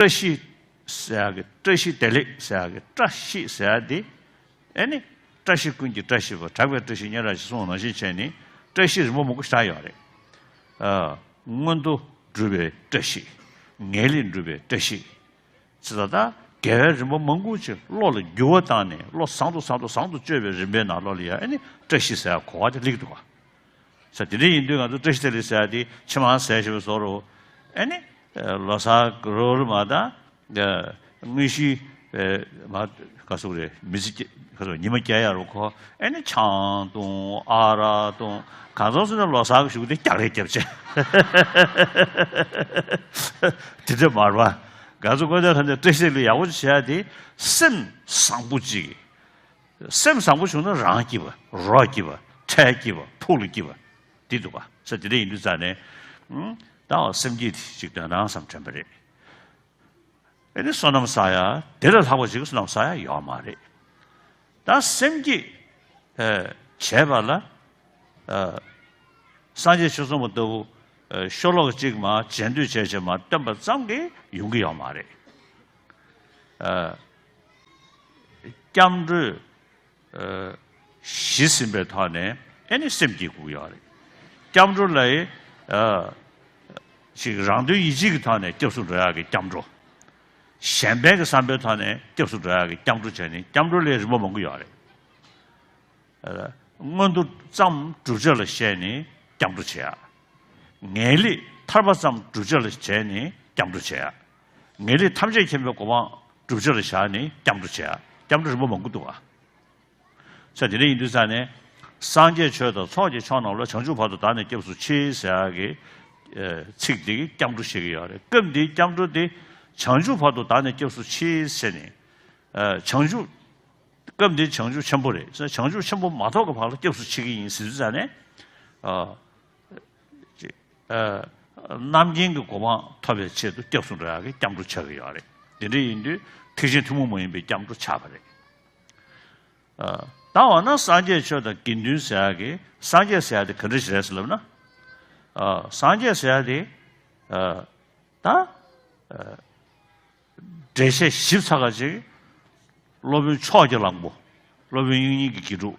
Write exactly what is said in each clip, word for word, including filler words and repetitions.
བཀྲ་ཤིས་ཟེར་ཡག་གི། བཀྲ་ཤིས་བདེ་ལེགས་ཟེར་ཡག་གི། བཀྲ་ཤིས་ཟེར་ཡག་དེ། ཨེ་ནི། བཀྲ་ཤིས་ཀུན་གྱི་བཀྲ་ཤིས་པ། གྲགས་པའི་བཀྲ་ཤིས་སྙན་གྲགས་ཤིག་གསུངས་པ་ནང་བཞིན་བྱས་ནས། བཀྲ་ཤིས་རིམ་པ་མང་པོ་ཞིག་ཡོད་རེད། ཨ། མངོན་མཐོ་འགྲུབ་པའི་བཀྲ་ཤིས། ངེས་ལེགས་འགྲུབ་པའི་བཀྲ་ཤིས། ཅེས་དང་། དགེ་བའི་རིམ་པ་མང་པོ་ཅིག་བློ་ལ་འགྱུར་བ་བཏང་ནས། བློ་བཟང་དུ་བཟང་དུ་བཟང་དུ་སྤྱོད་པའི་རིམ་པའི་ནང་ལོགས་ལ་ཡང་། ཨེ་ནི། བཀྲ་ཤིས་ཟེར་ཡག་གོ་བ་དེ་སླེབས་འདུག་ག། ས། དེ་འདྲ་ཡིན་དུས་ང་ཚོ་བཀྲ་ཤིས་བདེ་ལེགས་ཟེར་ཡག་དེ་ཕྱི་མ་ཟེར་བཞིན་པའི་བཟོ་འདྲ། ཨེ་ནི། ལོ་གསར་རོལ་མ་དང་། དངོས་གཞི། མ། ག་ཟེར་རེད། མི་ཚེ་སྐྱེལ། ག་ཟེར། ཉི་མ་སྐྱེལ་ཡག་རུ་ཁོ། ཨེ་ནི། ཆང་འཐུང་། ཨ་རག་འཐུང་། གང་ཚང་སོང་ན་ལོ་གསར་གྱི་གཞུག་དེ་རྒྱག་རེས་རྒྱབ་བྱས། དེ་འདྲ་མ་རེད་པ། ང་ཚོ་དངོས་གནས་དྲང་གནས་བཀྲ་ཤིས་བདེ་ལེགས་ཡག་པོ་བྱེད་ཡག་དེ་སེམས་བཟང་པོ་གཅིག། སེམས་བཟང་པོ་བྱུང་ན་རང་སྐྱིད་པ། རོགས་སྐྱིད་པ། འཕྲལ་སྐྱིད་པ། ཕུགས་ལ་སྐྱིད་པ་དེ་འདུག་ག། ས། དེ་འདྲ་ཡིན་དུས་ཙང་ནས། ཨང་། ད་སེམས་བསྐྱེད་དེ་ཅིག་འདོན་སྟངས་སམ་དྲན་པ་རེད། ཨེ་ནི། བསོད་ནམས་བསགས་ཡག་དེ་ལས་ལྷག་པ་ཅིག་བསོད་ནམས་བསགས་ཡག་ཡོད་མ་རེད། ད་སེམས་བསྐྱེད། ཨེ། བྱས་པ་ལ། ཨ། སངས་རྒྱས་ཆོས་ཚོགས་པ་ལྟ་བུ། ཨ། ཤོ་ལོ་ཀ་གཅིག་མར་རྗེས་ཟློས་བྱས་བྱས་མར་བཏོན་པ་ཙམ་གྱིས་ཡོང་གི་ཡོད་མ་རེད། ཨ། སྐྱབས་འགྲོའི། ཨ། གཞི་ཟིན་པའི་ཐོག་ནས། ཨེ་ནི། སེམས་བསྐྱེད་དགོས་ཀྱི་ཡོད་རེད། སྐྱབས་འགྲོ་ལ། ཨ། ཅིག་རང་དོན་ཡིད་བྱེད་ཀྱི་ཐོག་ནས་སྐྱབས་སུ་འགྲོ་ཡག་གི་སྐྱབས་འགྲོ། གཞན་ཕན་གྱི་བསམ་པའི་ཐོག་ནས་སྐྱབས་སུ་འགྲོ་ཡག་གི་སྐྱབས་འགྲོ་བྱས་ནས། སྐྱབས་འགྲོ་ལ་རིམ་པ་མང་པོ་ཡོད་རེད། ཨ། མངོན་མཐོ་ཙམ་བསྒྲུབ་བྱ་ལ་བཞག་ནས་སྐྱབས་འགྲོ་བྱེད་ཡག། ངེས་ལེགས་ཐར་པ་ཙམ་བསྒྲུབ་བྱ་ལ་བྱས་ནས་སྐྱབས་འགྲོ་བྱེད་ཡག། ངེས་ལེགས་ཐམས་ཅད་མཁྱེན་པའི་གོ་འཕང་བསྒྲུབ་བྱ་ལ་བཞག་ནས་སྐྱབས་འགྲོ་བྱེད་ཡག། སྐྱབས་འགྲོ་རིམ་པ་མང་པོ་འདུག་ག། ས། དེ་འདྲ་ཡིན་དུས་ཙང་ནས། སངས་རྒྱས་ཆོས་དང་ཚོགས་ཀྱི་མཆོག་རྣམས་ལ། བྱང་ཆུབ་བར་དུ་བདག་ནི་སྐྱབས་སུ་མཆི་ཟེར་ཡག་གི། ཨེ། ཚིག་འདི་གིས་སྐྱབས་འགྲོ་བཤད་ཀྱི་ཡོད་རེད། སྐབས་འདིའི་སྐྱབས་འགྲོ་དེ་བྱང་ཆུབ་བར་དུ་བདག་ནི་སྐྱབས་སུ་མཆི་ཟེར་ནས། ཨ། བྱང་ཆུབ། སྐབས་འདིའི་བྱང་ཆུབ་ཆེན་པོ་རེད། བྱང་ཆུབ་ཆེན་པོ་མ་ཐོབ་ཀྱི་བར་ལ་སྐྱབས་སུ་མཆི་གི་ཡིན་ཟེར་དུས་ཙང་ནས། ཨ། ཅེས། ཨ། རྣམ་མཁྱེན་གྱི་གོ་འཕང་ཐོབ་པའི་ཆེད་དུ་སྐྱབས་སུ་འགྲོ་ཡག་གི་སྐྱབས་འགྲོ་ཆགས་ཀྱི་ཡོད་རེད། དེ་འདྲ་ཡིན་དུས་ཐེག་ཆེན་ཐུན་མོང་མ་ཡིན་པའི་སྐྱབས་འགྲོ་ཆགས་པ་རེད། ཨ། ད་འོ་ན་སངས་རྒྱས་ཆོས་དང་དགེ་འདུན་ཟེར་ཡག་གི། སངས་རྒྱས་ཟེར་ཡག་དེ་ག་འདྲ་ཞིག་རེད་ཟེར་ལབ་ན། ཨ། སངས་རྒྱས་ཟེར་ཡག་དེ། ཨ། ད། ཨ། འགྲེལ་བཤད་ཞིབ་ཚགས་ཀ་ཅིག། སློབ་དཔོན་ཕྱོགས་ཀྱི་གླང་པོ། སློབ་དཔོན་དབྱིག་གཉེན་གྱི་དགེ་ཕྲུག་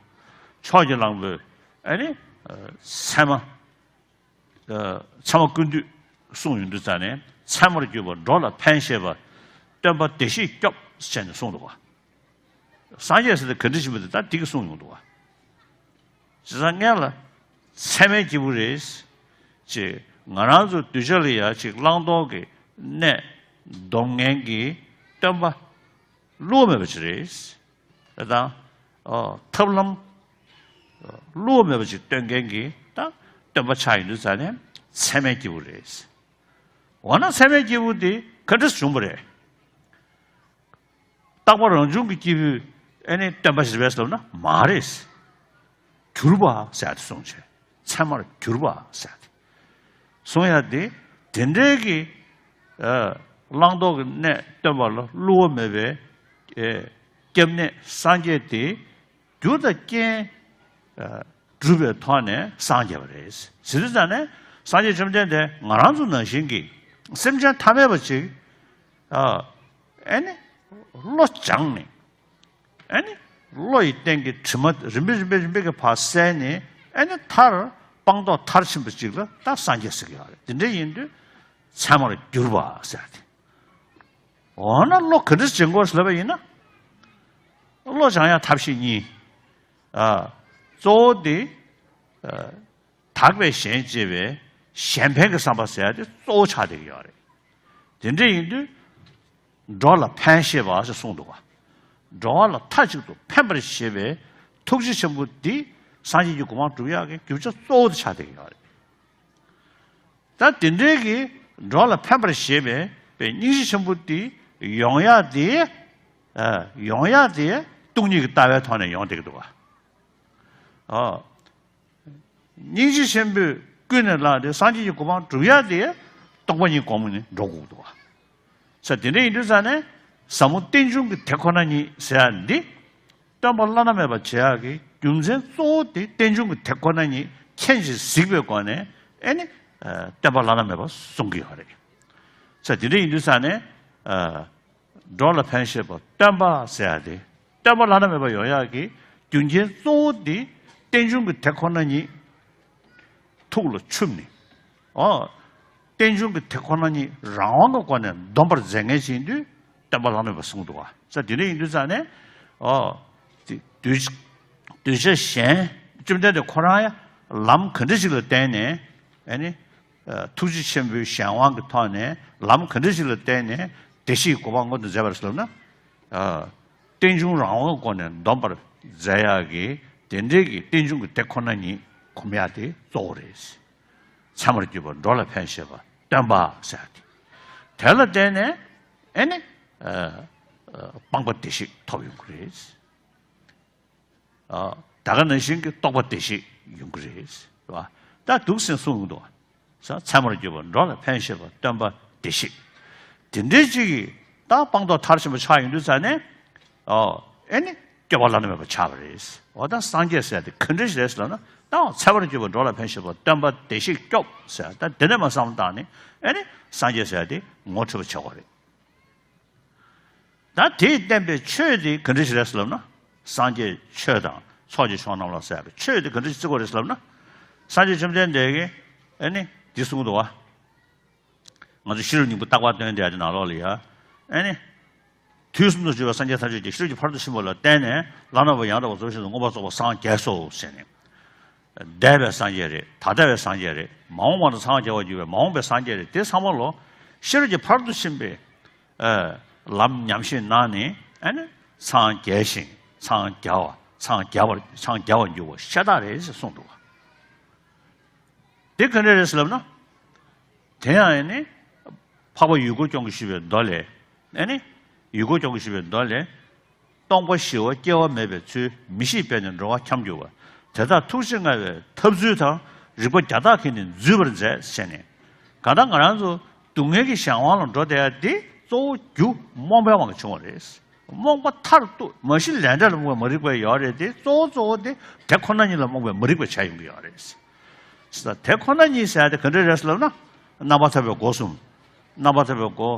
ཕྱོགས་ཀྱི་གླང་པོས། ཨེ་ནི། ཨ། ཚད་མ། ཨ། ཚད་མ་ཀུན་བཏུས་གསུངས་ཡོང་དུས་ཙང་ནས། ཚད་མར་གྱུར་པ། འགྲོ་ལ་ཕན་བཞེད་པ། སྟོན་པ་བདེ་གཤེགས་སྐྱོབ་ཟེར་ནས་གསུངས་འདུག་ག། སངས་རྒྱས་ཟེར་དེ་ག་འདྲ་ཞིག་མི་འདུག། ད་འདི་གི་གསུངས་ཡོང་འདུག་ག། བྱས་ཙང་སྔོན་ལ་ཚད་མའི་སྐྱེས་བུ་རེད། ཅེས། ང་རང་ཚོ་གདུལ་བྱ་ལ་ཡ་ཅིག་བླང་དོར་གྱི་གནས་སྡོམ་མཁན་གྱི་སྟོན་པ་བསླུ་བ་མེད་པ་ཅིག་རེད། དེ་དང་། ཨོ། ཐབས་ལམ་བསླུ་བ་མེད་པ་ཅིག་སྟོན་མཁན་གྱི་ད་སྟོན་པ་ཆགས་ཡོང་དུས་ཙང་ནས་ཚད་མའི་སྐྱེས་བུ་རེད། འོ་ན་ཚད་མའི་སྐྱེས་བུ་དེ་ག་འདྲ་བྱུང་བ་རེད། རྟག་པ་རང་བྱུང་གི་སྐྱེས་བུ། ཨེ་ནི། སྟོན་པ་ཞིག་རེད་པས་ལབ་ན་མ་རེད། གྱུར་པ་ཟེར་ཡག་དེ་གསུངས་བྱས། ཚད་མར་གྱུར་པ་ཟེར་ཡག་དེ་གསུང་ཡག་དེ། དེ་འདྲའི་གི། ཨ། བླང་དོར་གྱི་གནས་སྟོན་པ་ལ་བསླུ་བ་མེད་པའི། ཨེ། སྐྱབས་གནས་སངས་རྒྱས་དེ། རྒྱུ་དང་རྐྱེན། ཨ། གྲུབ་པའི་ཐོག་ནས་སངས་རྒྱས་པ་རེད། ཟེར་དུས་ཙང་ནས་སངས་རྒྱས་བཅོམ་ལྡན་འདས་ང་རང་ཚོ་ནང་བཞིན་གྱི་སེམས་ཅན་ཐ་མལ་པ་ཅིག། ཨ། ཨེ་ནི། བློ་སྦྱངས་ནས། ཨེ་ནི། བློ་ཡི་སྟེང་གི་དྲི་མ་རིམ་པས་རིམ་པས་རིམ་པས་ཀྱི་ཕར་བསལ་ནས། ཨེ་ནི། མཐར་སྤངས་རྟོགས་མཐར་ཕྱིན་པ་ཅིག་ལ་ད་སངས་རྒྱས་ཟེར་གྱི་ཡོད་རེད། དེ་འདྲ་ཡིན་དུས་ཚད་མར་གྱུར་པ་ཟེར་ཏེ། འོ་ན་བློ་ག་འདྲ་སྦྱང་དགོས་ལབ་པ་ཡིན་ན། བློ་སྦྱང་ཡག་ཐབས་ཤེས་གཉིས། ཨ། གཙོ་བོ་དེ། ཨ། དག་པའི་ཞེན་བཅས་པའི་གཞན་ཕན་གྱི་བསམ་པ་ཟེར་ཡག་དེ་གཙོ་བོ་ཆགས་བསྡད་ཀྱི་ཡོད་རེད། དེ་འདྲ་ཡིན་དུས། འགྲོ་ལ་ཕན་བཞེད་པ་ཞེས་གསུངས་འདུག་ག། འགྲོ་བ་ལ་མཐའ་གཅིག་ཏུ་ཕན་པར་བཞེད་པའི་ཐུགས་རྗེ་ཆེན་པོ་འདི་སངས་རྒྱས་ཀྱི་གོ་འཕང་སྒྲུབ་ཡག་གི་རྒྱུ་ཆ་གཙོ་བོ་དེ་ཆགས་བསྡད་ཀྱི་ཡོད་རེད། ད་དེ་འདྲའི་གི་འགྲོ་ལ་ཕན་པར་བཞེད་པའི་པའི་སྙིང་རྗེ་ཆེན་པོ་འདི་ཡོང་ཡག་དེ། ཨ། ཡོང་ཡག་དེ་སྟོང་ཉིད་ཀྱི་ལྟ་བའི་ཐོག་ནས་ཡོང་བསྡད་ཀྱི་འདུག་ག། ཨ། སྙིང་རྗེ་ཆེན་པོས་ཀུན་ནས་བསླངས་ཏེ་སངས་རྒྱས་ཀྱི་གོ་འཕང་སྒྲུབ་ཡག་དེ་རྟོགས་པ་གཉིས་གོང་མ་ནས་འགྲོ་དགོས་འདུག་ག། ས། དེ་འདྲ་ཡིན་དུས་ཙང་ནས་ཟབ་མོ་རྟེན་འབྱུང་གི་དེ་ཁོ་ན་ཉིད་ཟེར་ཡག་འདི། སྟོན་པ་བླ་ན་མེད་པ་བྱེད་ཡག་གི་རྒྱུ་མཚན་གཙོ་བོ་དེ་རྟེན་འབྱུང་གི་དེ་ཁོ་ན་ཉིད་མཁྱེན་ཅིང་གཟིགས་པའི་སྒོ་ནས། ཨེ་ནི། ཨ། སྟོན་པ་བླ་ན་མེད་པ་གསུང་གི་ཡོད་རེད། ས། དེ་འདྲ་ཡིན་དུས་ཙང་ནས། ཨ། འགྲོ་ལ་ཕན་བཞེད་པ་སྟོན་པ་ཟེར་ཡ་དེ། སྟོན་པ་བླ་ན་མེད་པ་ཡོང་ཡག་གི་རྒྱུ་རྐྱེན་གཙོ་བོ་དེ་རྟེན་འབྱུང་གི་དེ་ཁོ་ན་ཉིད་ཐུགས་ལ་ཆུབ་ནས། ཨོ། རྟེན་འབྱུང་གི་དེ་ཁོ་ན་ཉིད་རང་དབང་གི་སྒོ་ནས་འདོམས་པར་མཛད་མཁན་ཞིག་ཡིན་དུས་སྟོན་པ་བླ་ན་མེད་པ་གསུངས་འདུག་བ། ས་དེ་འདྲ་ཡིན་དུས་ཙང་ནས། ཨོ། དེ་གདུལ་གདུལ་བྱ་གཞན་བཅོམ་ལྡན་འདས་ཁོ་རང་ཡང་ལམ་ག་འདྲ་ཞིག་ལ་བརྟེན་ནས། ཨ་ནི། ཐུགས་རྗེ་ཆེན་པོའི་གཞན་དབང་གི་ཐོག་ནས་ལམ་ག་འདྲ་ཞིག་ལ་བརྟེན་ནས་བདེ་གཤེགས་གོ་འཕང་མངོན་དུ་མཛད་པ་རེད་ལབ་ན། རྟེན་འབྱུང་རང་དབང་གི་སྒོ་ནས་འདོམས་པར་མཛད་ཡག་གི་དེ་འདྲའི་གི་རྟེན་འབྱུང་གི་དེ་ཁོ་ན་ཉིད་གོམས་ཡག་དེ་གཙོ་བོ་རེད། ཚད་མར་གྱུར་པ་འགྲོ་ལ་ཕན་བཞེད་པ་སྟོན་པ་ཟེར་ཡག་དེ། དེ་ལ་བརྟེན་ནས་ཨེ་ནི། སྤངས་པ་བདེ་གཤེགས་ཐོབ་ཡོང་གི་རེད། ད་ག་ནང་བཞིན་གྱི་རྟོགས་པ་བདེ་གཤེགས་ཡོང་གི་རེད། རེད་བ། ད་འདུག་སེ་གསུངས་ཡོང་འདུག་བ། ས་ཚད་མར་གྱུར་པ་འགྲོ་ལ་ཕན་བཞེད་པ་སྟོན་པ་བདེ་གཤེགས། དེ་འདྲའི་གཅིག་གིས་ད་སྤངས་རྟོགས་མཐར་ཕྱིན་པ་ཆགས་ཡོང་དུས་ཙ་ནས། ཨོ། ཨེ་ནི། སྐྱོབ་པ་བླ་ན་མེད་པ་ཆགས་པ་རེད། འོ་ད་སངས་རྒྱས་ཟེར་དེ་ག་འདྲ་ཞིག་རེད་ཟེར་ལབ་ན། ད་ཚད་མར་གྱུར་པ་འགྲོ་ལ་ཕན་བཞེད་པ་སྟོན་པ་བདེ་གཤེགས་སྐྱོབ་ཟེར། ད་དེ་ནས་མར་བསམ་བློ་བཏང་ནས་ཨེ་ནི་སངས་རྒྱས་ཟེར་དེ་ངོ་འཕྲོད་པ་བྱེད་དགོས་རེད། ད་དེས་བསྟན་པའི་ཆོས་དེ་ག་འདྲ་ཞིག་རེད་ཟེར་ལབ་ན། སངས་རྒྱས་ཆོས་དང་ཚོགས་ཀྱི་མཆོག་རྣམས་ལ་ཟེར་ཡག་གི་ཆོས་དེ་ག་འདྲ་ཞིག་བརྩི་དགོས་རེད་ཟེར་ལབ་ན། སངས་རྒྱས་བཅོམ་ལྡན་འདས་ཀྱིས་ཨེ་ནི་འདི་གསུངས་འདུག་བ། ང་ཚོ་ཤེས་རབ་སྙིང་པོ་བརྟག་པ་སྟོན་དེ་ཡ་དེ་ནང་ལོགས་ལ་ཡ། ཨེ་ནི། དུས་གསུམ་དུ་བཞུགས་པའི་སངས་རྒྱས་ཐམས་ཅད་ཀྱིས་ཤེས་རབ་ཀྱི་ཕ་རོལ་ཏུ་ཕྱིན་པ་ལ་བརྟེན་ནས་བླ་ན་མེད་པ་ཡང་དག་པར་རྫོགས་པའི་སེམས་སུ་མངོན་པར་རྫོགས་པར་སངས་རྒྱས་སོ་ཟེར་ནས། འདས་པའི་སངས་རྒྱས་རེད། ད་ལྟ་བའི་སངས་རྒྱས་རེད། མ་འོངས་པ་ན་སངས་རྒྱས་པར་འགྱུར་བའི་མ་འོངས་པའི་སངས་རྒྱས་རེད། དེ་ཚང་མ་ལོ། ཤེས་རབ་ཀྱི་ཕ་རོལ་ཏུ་ཕྱིན་པའི། ཨ། ལམ་ཉམས་བཞེས་གནང་ནས་ཨ་ནི་སངས་རྒྱས་ཤིང་སངས་རྒྱ་བ་སངས་རྒྱ་བར་སངས་རྒྱ་བར་འགྱུར་བ་ཤ་སྟག་རེད་ཅེས་གསུངས་འདུག་བ། དེ་ག་འདྲ་རེད་ཟེར་ལབ་ན། དེ་ཡང་ཨེ་ནི། འཕགས་པ་ཡུལ་འཁོར་སྐྱོང་གིས་ཞུས་པའི་མདོ་ལས། ཨེ་ནི། ཡུལ་འཁོར་སྐྱོང་གིས་ཞུས་པའི་མདོ་ལས། སྟོང་པ་ཞི་བ་སྐྱེ་བ་མེད་པའི་ཚུལ། མི་ཤེས་པས་ནི་འགྲོ་བ་འཁྱམས་འགྱུར་བ། དེ་དག་ཐུགས་རྗེ་མངའ་བའི་ཐབས་ཚུལ་དང་། རིག་པ་བརྒྱ་དག་གིས་ནི་འཛུད་པར་མཛད་ཟེར་ནས། གང་ལྟར་ང་རང་ཚོ་སྡུག་བསྔལ་གྱི་གཞན་དབང་ལ་འགྲོ་བསྡད་ཡ་དེ་གཙོ་བོ་རྒྱུ་རྨོངས་པའི་དབང་གིས་བྱུང་བ་རེད། རྨོངས་པ་མཐར་ཐུག་མ་གཞི་ལས་འབྲས་ལ་རྨོངས་པའི་མ་རིག་པ་ཡོད་རེད་དེ། གཙོ་བོ་གཙོ་བོ་དེ་དེ་ཁོ་ན་ཉིད་ལ་རྨོངས་པའི་མ་རིག་པ་བྱས་ཡོང་གི་ཡོད་རེད། ས་དེ་ཁོ་ན་ཉིད་ཟེར་ཡ་དེ་ག་འདྲ་རེད་ཟེར་ལབ་ན། རྣམ་པར་ཐར་པའི་སྒོ་གསུམ། རྣམ་པར་ཐར་པའི་སྒོ།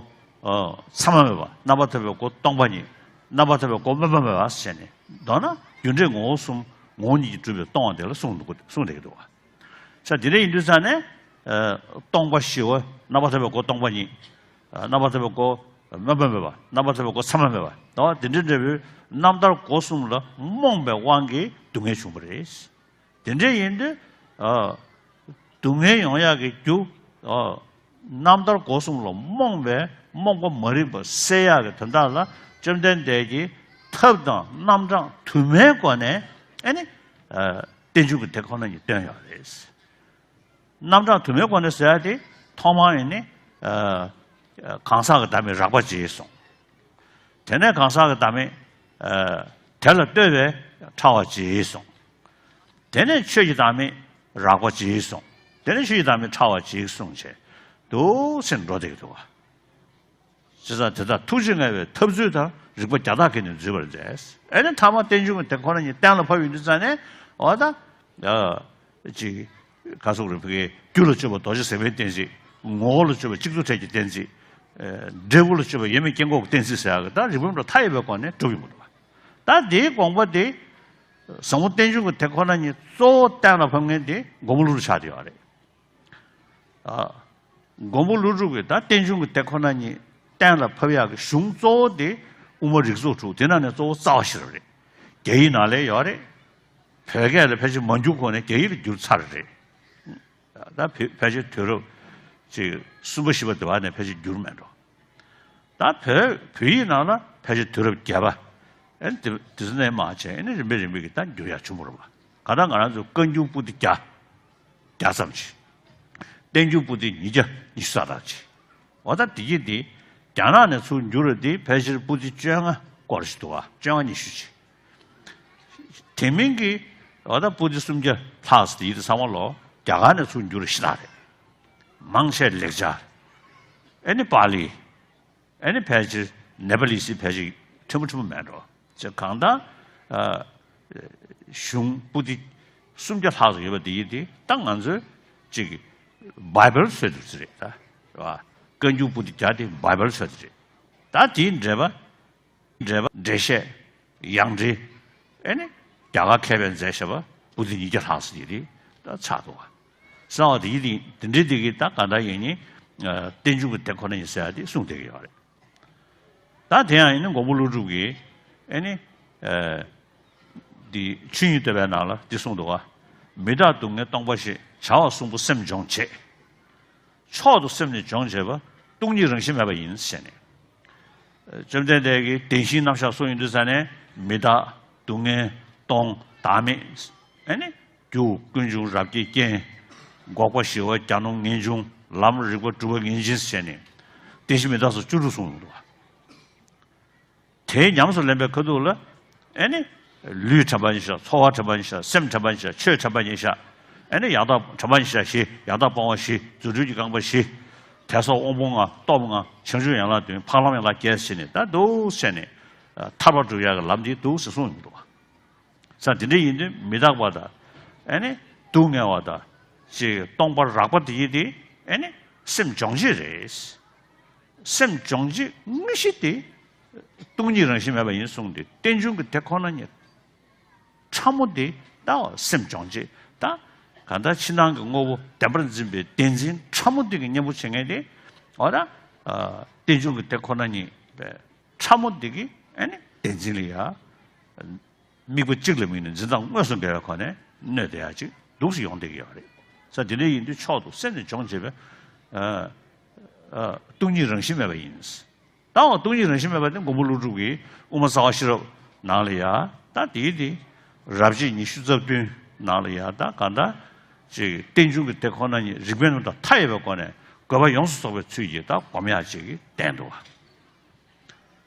ཨ། མཚམས་མེད་པ། རྣམ་པར་ཐར་པའི་སྒོ་སྟོང་པ་ཉིད། རྣམ་པར་ཐར་པའི་སྒོ་དམན་པ་མེད་པ་ཟེར་ནས། མདོར་ན་རྒྱུ་འབྲས་ངོ་བོ་གསུམ་ངོ་བོ་ཉིད་ཀྱིས་གྲུབ་པའི་སྟོང་པ་དེ་ལ་གསུངས་འདུག་གསུངས་བསྡད་ཀྱི་འདུག་བ། ས་དེ་འདྲ་ཡིན་དུས་ཙང་ནས། ཨ། སྟོང་པ་ཞི་བ། རྣམ་པར་ཐར་པའི་སྒོ་སྟོང་པ་ཉིད། ཨ། རྣམ་པར་ཐར་པའི་སྒོ་དམན་པ་མེད་པ། རྣམ་པར་ཐར་པའི་སྒོ་མཚམས་མེད་པ། ད་དེ་འདྲ་འདྲ་བོའི་རྣམ་ཐར་སྒོ་གསུམ་ལ་རྨོངས་པའི་དབང་གིས་སྡུག་བསྔལ་བྱུང་བ་རེད། དེ་འདྲ་ཡིན་དུས། ཨ། སྡུག་བསྔལ་ཡོང་ཡག་གི་རྒྱུ། ཨ། རྣམ་ཐར་སྒོ་གསུམ་ལ་རྨོངས་པའི་རྨོངས་པ་མ་རིག་པ་སེལ་ཡག་གི་དོན་དག་ལ་བཅོམ་ལྡན་འདས་ཀྱིས་ཐབས་དང་རྣམ་གྲངས་དུ་མའི་སྒོ་ནས་ཨ་ནི། ཨ། རྟེན་འབྱུང་གི་དེ་ཁོ་ན་ཉིད་སྟོན་ཡོད་རེད། རྣམ་གྲངས་དུ་མའི་སྒོ་ནས་ཟེར་ཡ་དེ་ཐོག་མར་ཨེ་ནི། ཨ། གང་ཟག་གི་བདག་མེད་རགས་པ་བྱས་སོང་། དེ་ནས་གང་ཟག་གི་བདག་མེད། ཨ། དེ་ལ་ལྟོས་པའི་ཕྲ་བ་བྱས་སོང་། དེ་ནས་ཆོས་ཀྱི་བདག་མེད་རགས་པ་བྱས་སོང་། དེ་ནས་ཆོས་ཀྱི་བདག་མེད་ཕྲ་བ་བྱས་སོང་བྱས། འདུག་སེ་འགྲོ་བསྡད་ཀྱི་འདུག་བ། བྱས་ཙང་དེ་དག་ཐུགས་རྗེ་མངའ་བའི་ཐབས་ཚུལ་དང་། རིག་པ་བརྒྱ་དག་གིས་ནི་འཛུད་པར་མཛད། ཨེ་ནི་མཐའ་མ་རྟེན་འབྱུང་གི་དེ་ཁོ་ན་ཉིད་གཏན་ལ་ཕབ་ཡོང་དུས་ཙང་ནས། འོ་ད། ཨ། ཅིག་ག་སོགས་རིག་པའི་རྒྱུ་ལ་དཔྱོད་པ་རྡོ་རྗེ་ཟེགས་མའི་གཏན་ཚིགས། ངོ་བོ་ལ་དཔྱོད་པ་གཅིག་ཏུ་བྲལ་གྱི་གཏན་ཚིགས། ཨ། འབྲས་བུ་ལ་དཔྱོད་པ་ཡོད་མེད་སྐྱེ་འགོག་གི་གཏན་ཚིགས་ཟེར་ཡག་གི་ད་རིགས་བམ་ར་མཐའ་ཡས་པའི་སྒོ་ནས་གྲུབ་ཡོང་གི་འདུག་བ། ད་དེའི་དགོངས་པ་དེ། ཟབ་མོ་རྟེན་འབྱུང་གི་དེ་ཁོ་ན་ཉིད་གཙོ་བོ་གཏན་ལ་ཕབ་མཁན་དེ་མགོན་པོ་ཀླུ་སྒྲུབ་ཆགས་བསྡད་ཡོད་རེད། ཨ། མགོན་པོ་ཀླུ་སྒྲུབ་ཀྱིས་ད་རྟེན་འབྱུང་གི་དེ་ཁོ་ན་ཉིད་གཏན་ལ་ཕབ་ཡག་གི་གཞུང་གཙོ་བོ་དེ་དབུ་མ་རིགས་ཚོགས་དྲུག་དེ་ནང་ནས་གཙོ་བོ་རྩ་བ་ཤེས་རབ་རེད། རྒྱ་ཡིག་ནང་ལ་ཡོད་རེད། བོད་སྐད་ལ་ཕལ་ཆེར་མ་འགྱུར་གོང་ནས་རྒྱ་ཡིག་ལ་བསྒྱུར་ཚར་རེད། ད་བོད་ཕལ་ཆེར་དུས་རབས་ཅིག་གསུམ་པ་བཞི་པ་དེ་བ་ནས་ཕལ་ཆེར་བསྒྱུར་མེད་འགྲོ། ད་བོད་བོད་ཡིག་ནང་ལ་ཕལ་ཆེར་དུས་རབས་བརྒྱད་པ། ཨེ་ནི་དེ་དེ་ཚོ་ནས་མར་བྱས། ཨེ་ནི་རིམ་པས་རིམ་པས་ཀྱིས་ད་འགྱུར་ཡག་བྱུང་བ་རེད་པ། གང་ལྟར་ང་རང་ཚོ་བཀའ་འགྱུར་པོ་ཏི་བརྒྱ། བརྒྱ་ཙམ་ཅིག་རྟེན་འབྱུང་པོ་ཏི་ཉིས་བརྒྱ་ཉི་ཤུ་རྩ་ལྔ་ཅིག་འོ་ད་དེ་གྱིས་དེ་རྒྱ་ནག་ནས་ཚུར་འགྱུར་བ་དེ་ཕལ་ཆེར་པོ་ཏི་བཅོ་ལྔ་སྐོར་ཞིག་འདུག་བ། བཅོ་ལྔ་ཉི་ཤུ་ཅིག་དེ་མིན་གྱི་འོ་ད་པོ་ཏི་སུམ་བརྒྱ་ལྷག་ཙམ་དེ་ཡིན་དུས་ཚང་མ་ལོ་རྒྱ་གར་ནས་ཚུར་འགྱུར་བ་ཞེ་དྲག་རེད། མང་ཆེ་ལེགས་སྦྱར། ཨེ་ནི་པཱ་ལི། ཨེ་ནི་ཕལ་ཆེར་ནེ་པ་ལི་སི་ཕལ་ཆེར་ཕྲན་བུ་ཕྲན་བུ་མེད་འགྲོ། ཅེས་གང་ལྟར། ཨ། གཞུང་པོ་ཏི་སུམ་བརྒྱ་ལྷག་ཙམ་ཡོད་པ་དེ་ཡིན་དུས་ད་ང་ཚོས་ཅིག་བྷའི་བལ་བཟོས་འདུག་ཟེར་རེད་ད། རེད་བ། བཀའ་འགྱུར་པོ་ཏི་བརྒྱ་དེ་བྷའི་བལ་བཟོས་འདུག་རེད། ད་དེའི་འགྲེལ་པ། འགྲེལ་པ་འགྲེལ་བཤད། ཡང་འགྲེལ། ཨེ་ནི། རྒྱ་གར་མཁས་པས་མཛད་བཞག་པ་པོ་ཏི་ཉིས་བརྒྱ་ལྷག་ཙམ་ཡོད་དེ་ད་ཆགས་འདུག་བ། གསང་བ་དེ་ཡིན་དེ་འདི་འདྲའི་དེ་གི་ད་ག་འདྲ་ཡིན་ནི། རྟེན་འབྱུང་གི་དེ་ཁོ་ན་ཡིན་ཟེར་ཡ་དེ་གསུངས་བསྡད་ཀྱི་ཡོད་རེད། ད་དེ་ཡང་ཡིན་ན་མགོན་པོ་ཀླུ་སྒྲུབ་ཀྱིས་ཨེ་ནི། འདི་ཆོས་དབྱིངས་བསྟོད་པའི་ནང་ལ་འདི་གསུངས་འདུག་བ། མི་རྟག་སྡུག་བསྔལ་སྟོང་པ་ཞེས། བྱ་བ་གསུམ་པོ་སེམས་སྦྱོང་བྱེད། མཆོག་ཏུ་སེམས་ནི་སྦྱོང་བྱེད་པ། སྟོང་ཉིད་རང་བཞིན་མེད་པ་ཡིན་ཞེས་ནས། བཅོམ་ལྡན་འདས་ཀྱིས་བདེན་བཞིའི་རྣམ་གཞག་གསུངས་ཡོང་དུས་ཙ་ནས་མི་རྟག་སྡུག་བསྔལ་སྟོང་བདག་མེད། ཨེ་ནི། རྒྱུ་ཀུན་འབྱུང་རབ་བརྒྱའི་རྐྱེན། འགོག་པ་ཞི་བ་གྱ་ནོམ་ངེས་འབྱུང་། ལམ་རིགས་པ་གྲུབ་པ་ངེས་འབྱིན་ཞེས་ནས། བདེན་བཞི་མི་རྟག་སོགས་བཅུ་དྲུག་གསུངས་ཡོང་འདུག་བ། དེའི་ཉམས་སུ་ལེན་པའི་ཁ་ཐུག་ལ། ཨེ་ནི། ལུས་དྲན་པ་ཉིད་བཞག་ཚོར་བ་དྲན་པ་ཉིད་བཞག་སེམས་དྲན་པ་ཉིད་བཞག་ཆོས་དྲན་པ་ཉིད་བཞག་ཨེ་ནི་ཡང་དག་དྲན་པ་ཉིད་བཞག་བཞི། ཡང་དག་སྤོང་བ་བཞི། རྫུ་འཕྲུལ་གྱི་རྐང་པ་བཞི། དད་སོགས་དབང་པོ་ལྔ། སྟོབས་ལྔ། བྱང་ཆུབ་ཡན་ལག་བདུན། འཕགས་ལམ་ཡན་ལག་བརྒྱད་ཟེར་ནས་ད་འདུག་ཟེར་ནས། ཐར་པ་སྒྲུབ་ཡག་གི་ལམ་འདི་འདུག་ཟེར་གསུངས་ཡོང་འདུག་བ། ས་དེ་འདྲ་ཡིན་དུས་མི་རྟག་པ་དང་། ཨེ་ནི། སྡུག་བསྔལ་བ་དང་། ཅིག་སྟོང་པ་རགས་པ་དེ་ཡིན་ཏེ། ཨེ་ནི། སེམས་སྦྱོང་བྱེད་རེད། སེམས་སྦྱོང་བྱེད་དངོས་གཞི་དེ། སྟོང་ཉིད་རང་བཞིན་མེད་པ་ཡིན་གསུངས་ཏེ་རྟེན་འབྱུང་གི་དེ་ཁོ་ན་ཉིད། ཕྲ་མོ་དེ་ད་སེམས་སྦྱོང་བྱེད་ད། གང་ལྟར་ཕྱི་ནང་གི་དངོས་པོ་བདེན་པར་འཛིན་པའི་བདེན་འཛིན་ཕྲ་མོ་དེ་གི་གཉེན་པོ་བྱེད་མཁན་དེ། འོ་ད། རྟེན་འབྱུང་གི་དེ་ཁོ་ན་ཉིད་པའི་ཕྲ་མོ་དེ་གི་ཨེ་ནི་བདེན་འཛིན་ལ་ཡ། དམིགས་པ་གཅིག་ལ་དམིགས་ནས་འཛིན་སྟངས་དངོས་སུ་འགལ་བའི་སྒོ་ནས་གནོད་བསྡད་ཡ་ཅིག་འདུག་སེ་ཡོང་བསྡད་ཀྱི་ཡོད་རེད། ས་དེ་འདྲ་ཡིན་དུས་མཆོག་ཏུ་སེམས་ནི་སྦྱོང་བྱེད་པའི། ཨ། ཨ། སྟོང་ཉིད་རང་བཞིན་མེད་པ་ཡིན། ད་འོ་སྟོང་ཉིད་རང་བཞིན་མེད་པ་དེ་མགོན་པོ་ཀླུ་སྒྲུབ་ཀྱིས་དབུ་མ་རྩ་བ་ཤེས་རབ་ནང་ལ་ཡ་ད་དེའི་དེ་རབ་བྱེད་ཉི་ཤུ་རྩ་བདུན་ནང་ལ་ཡ་ད་གང་ལྟར་ཅིག་རྟེན་འབྱུང་གི་དེ་ཁོ་ན་ཉིད་རིགས་པའི་རྣམ་གྲངས་མཐའ་ཡས་པའི་སྒོ་ནས་དགོས་པ་ཡོངས་སུ་རྫོགས་པའི་ཚུལ་གྱིས་ད་སྒོམ་ཡག་ཅིག་གི་བསྟན་འདུག་བ།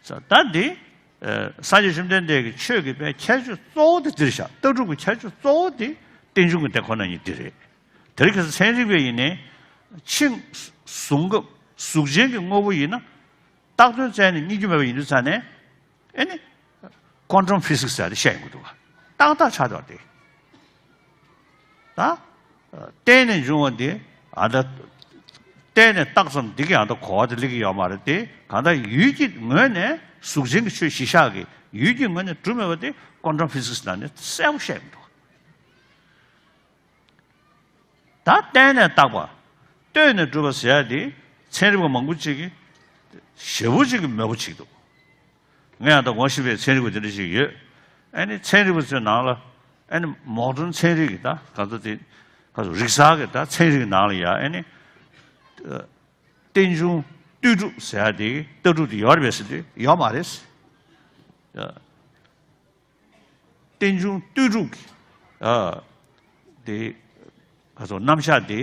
ས་ད་འདི། ཨ། སངས་རྒྱས་བཅོམ་ལྡན་འདས་ཀྱི་ཆོས་ཀྱི་དཔེ་ཁྱད་ཆོས་གཙོ་བོ་དེ་འདིར་བཞག་ལྟ་གྲུབ་ཀྱི་ཁྱད་ཆོས་གཙོ་བོ་དེ་རྟེན་འབྱུང་གི་དེ་ཁོ་ན་ཉིད་འདི་རེད། དེ་རིང་ཁ་སང་ཚན་རིག་པས་ཡིན་ནའི། ཆིངས་བཟུང་སྐབས་གཟུགས་ཅན་གྱི་དངོས་པོ་ཡིན་ན། བཏགས་དོན་བཙལ་ནས་རྙེད་རྒྱུ་མེད་པ་ཡིན་དུས་ཙ་ནས། ཨེ་ནི། Quantum Physics ཟེར་ཡ་དེ་བཤད་ཡོང་གི་འདུག་བ། ཏག་ཏག་ཆགས་འདུག་བ་དེ། ད། བརྟེན་ནས་འབྱུང་བ་འདི་ཨ་ད། བརྟེན་ནས་བཏགས་ཙམ་འདི་གི་ཨ་ད་གོ་བ་དེ་སླེབས་ཀྱི་ཡོད་མ་རེད་དེ། གང་ལྟར་ཡུལ་གྱི་ངོས་ནས་གཟུགས་ཅན་གྱི་ཆོས་གཞི་བཞག་གི་ཡུལ་གྱི་ངོས་ནས་གྲུབ་མེད་པ་དེ་Quantum Physics ནང་ནས་གསལ་པོ་བཤད་ཀྱི་འདུག་ད་བརྟེན་ནས་བཏགས་པ། ལྟོས་ནས་གྲུབ་པ་ཟེར་ཡ་དེ་ཚན་རིག་པ་མང་པོ་ཅིག་གིས་ཞེ་པོ་ཅིག་གིས་མོས་པོ་བྱེད་ཀྱི་འདུག་ངས་ཡང་ད་ངོ་ཤེས་པའི་ཚན་རིག་པ་དེ་འདྲ་ཞིག་ཡོད། ཨ་ནི་ཚན་རིག་པ་ཚོའི་ནང་ལ། ཨ་ནི་མོ་ཌན་ཚན་རིག་གི་ད་ག་ཚོད་དེ། ག་ཚོད་རིག་གསར་གྱི་ད་ཚན་རིག་གི་ནང་ལ་ཡ་ཨ་ནི། རྟེན་འབྱུང་ལྟོས་གྲུབ་ཟེར་ཡ་དེ་ལྟ་གྲུབ་དེ་ཡོད་རེད་པས་ཟེར་དུས་ཡོད་མ་རེད། རྟེན་འབྱུང་ལྟོས་གྲུབ་ཀྱི། ཨ། དེ། ག་ཚོད་རྣམ་གཞག་དེ་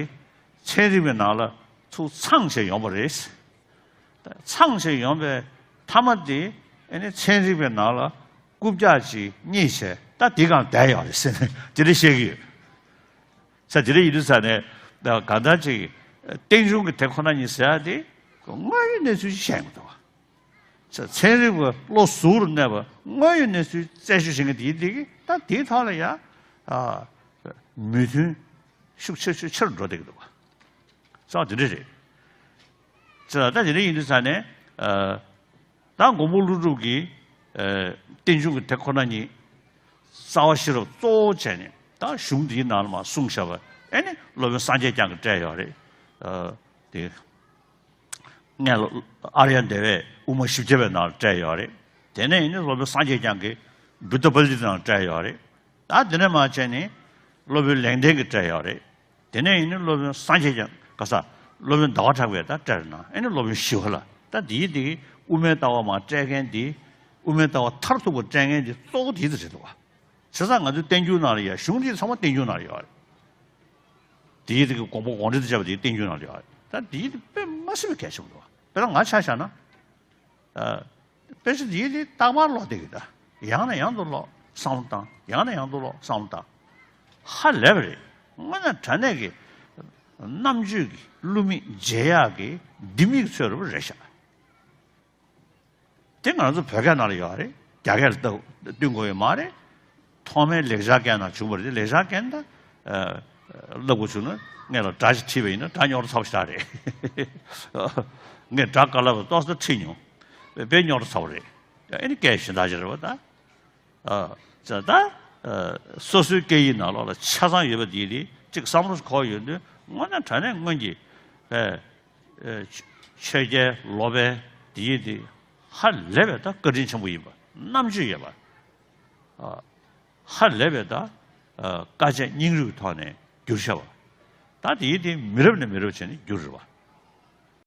ཚན་རིག་པའི་ནང་ལ་ཚུར་ཚང་བྱས་ཡོང་བ་རེད། ཚང་བྱས་ཡོང་པའི་མཐའ་མ་དེ་ཨ་ནི་ཚན་རིག་པའི་ནང་ལ་རྐུབ་བཀྱག་ཅིག་རྙེད་བྱས་ད་དེ་གང་བསྡད་ཡོད་རེད་ཟེར་ནས་དེ་འདྲ་བཤད་ཀྱི་ཡོད། ས་དེ་འདྲ་ཡིན་དུས་ས་ནས་གང་ལྟར་ཅིག་རྟེན་འབྱུང་གི་དེ་ཁོ་ན་ཉིད་ཟེར་ཡ་དེ་དངོས་ཡོད་གནས་ཚུལ་ཅིག་བཤད་ཡོང་གི་འདུག་བ། ཚན་རིག་པ་བློ་གཟུ་བོར་གནས་པ་དངོས་ཡོད་གནས་ཚུལ་རྩད་གཅོད་བྱེད་མཁན་དེའི་དེ་གི་ད་དེའི་ཐོག་ལ་ཡ། ཨ། མོས་མཐུན་ཤུགས་ཆེ་ཤུགས་ཆེར་འགྲོ་བསྡད་ཀྱི་འདུག་བ། རྩ་བ་དེ་འདྲ་རེད། ཚེ་ལ་ད་དེ་འདྲ་ཡིན་དུས་ས་ནས། ཨ། ད་མགོན་པོ་ཀླུ་སྒྲུབ་ཀྱིས། ཨ། རྟེན་འབྱུང་གི་དེ་ཁོ་ན་ཉིད་རྩ་བ་ཤེས་རབ་གཙོ་བོ་བྱས་ནས་ད་གཞུང་འདིའི་ནང་ལ་མར་གསུངས་བཞག་པ་ཨེ་ནི་སློབ་དཔོན་སངས་རྒྱས་བསྐྱངས་ཀྱིས་བཀྲལ་ཡོད་རེད། ཨ། དེ། སྔོན་ལ་ཨཱརྱ་དེ་བས་དབུ་མ་བཞི་བརྒྱ་པའི་ནང་ལ་བཀྲལ་ཡོད་རེད། དེ་ནས་ཡིན་ནི་སློབ་དཔོན་སངས་རྒྱས་བསྐྱངས་ཀྱིས་བུདྡྷ་པཱ་ལི་ཏའི་ནང་ལ་བཀྲལ་ཡོད་རེད། ད་དེ་ནས་མར་བྱས་ནས་སློབ་དཔོན་ལེགས་ལྡན་གྱིས་བཀྲལ་ཡོད་རེད། དེ་ནས་ཡིན་ནི་སློབ་དཔོན་སངས་རྒྱས་བསྐྱངས་ག་ས་སློབ་དཔོན་ཟླ་བ་གྲགས་པས་ད་བཀྲལ་ན་ཨེ་ནི་སློབ་དཔོན་ཞི་བ་ལྷ་ད་འདིའི་འདི་གི་དབུ་མའི་ལྟ་བ་མར་བཀྲལ་མཁན་འདི་དབུ་མའི་ལྟ་བ་མཐར་ཐུག་པ་བཀྲལ་མཁན་འདི་གཙོ་བོ་དེ་ཚོ་རེད་འདུག་བ། བྱས་ཙང་ང་ཚོའི་བསྟན་འགྱུར་ནང་ལ་ཡ་གཞུང་འདི་ཚང་མ་བསྟན་འགྱུར་ནང་ལ་ཡོད་རེད། དེའི་དེ་གི་དགོངས་པ་དགོངས་འགྲེལ་དུ་བྱས་པ་དེའི་བསྟན་འགྱུར་ནང་ལ་ཡོད་རེད། ད་དེའི་དེ་དཔེ་མ་སྲིད་པའི་གལ་ཆེན་པོ་འདུག་དཔེར་ན་ང་ཆ་བཞག་ན། ཨ། དཔེ་ཆ་དེའི་དེ་རྟག་པར་ཀློག་བསྡད་ཀྱི་ད། ཡང་ནས་ཡང་དུ་ཀློག་བསམ་བློ་བཏང་ཡང་ནས་ཡང་དུ་ཀློག་བསམ་བློ་བཏང་། ཧ་ལས་པ་རེད། དངོས་གནས་དྲང་གནས་ཀྱི་རྣམ་དཔྱོད་ཀྱི་བསླུ་མེད་མཇལ་ཡག་གི་ལྡེ་མིག་ཚོད་རུ་རེད་ཤག་དེ་ང་ཚོ་བོད་སྐད་ནང་ལ་ཡོད་རེད། རྒྱ་སྐད་ལ་ལྟ་བསྟུན་དགོས་ཡོད་མ་རེད། ཐོག་མའི་ལེགས་སྦྱར་སྐད་ནང་བྱུང་བ་རེད། ལེགས་སྦྱར་སྐད་ད། ཨ། བསླབ་དགོས་བྱུང་ན་ངས་ལ་སྒྲ་ཞིག་ཁྲིད་པ་ཡིན་ན་སྒྲ་རྙོག་དྲ་ཚ་པོ་ཞིག་རེད། ངས་སྒྲ་དཀའ་སླ་པོ་ཏོག་ཙམ་ཁྲིད་མྱོང་། དཔེ་རྙོག་དྲ་ཚ་བོ་རེད། ཨ་ནི་སྐད་གཞན་དག་ཅིག་རེད་པ་ད། ཨ། ད་ཨ་སོ་སོའི་སྐད་ཡིག་ནང་ལོགས་ལ་ཆ་ཚང་ཡོད་པ་དེ་དེ་གཅིག་བསམ་བློ་འཁོར་ཡོང་དུས་དངོས་གནས་དྲང་གནས་སྔོན་གྱི་ཨ་ཨ་ཆོས་རྒྱལ་ལོ་པཎ་དེ་ཡིན་དེ་ཧ་ལས་པའི་ད་བཀའ་དྲིན་ཆེན་པོ་ཡིན་པ། རྣམ་དཔྱོད་ཡོད་པ། ཨ། ཧ་ལས་པའི་ད་ཨ་དཀའ་སྤྱད་སྙིང་རུས་ཀྱི་ཐོག་ནས་བསྒྱུར་བཞག་པ། ད་དེ་ཡིན་དེ་མི་རབས་ནས་མི་རབས་བྱས་ནས་བསྒྱུར་རེད་པ།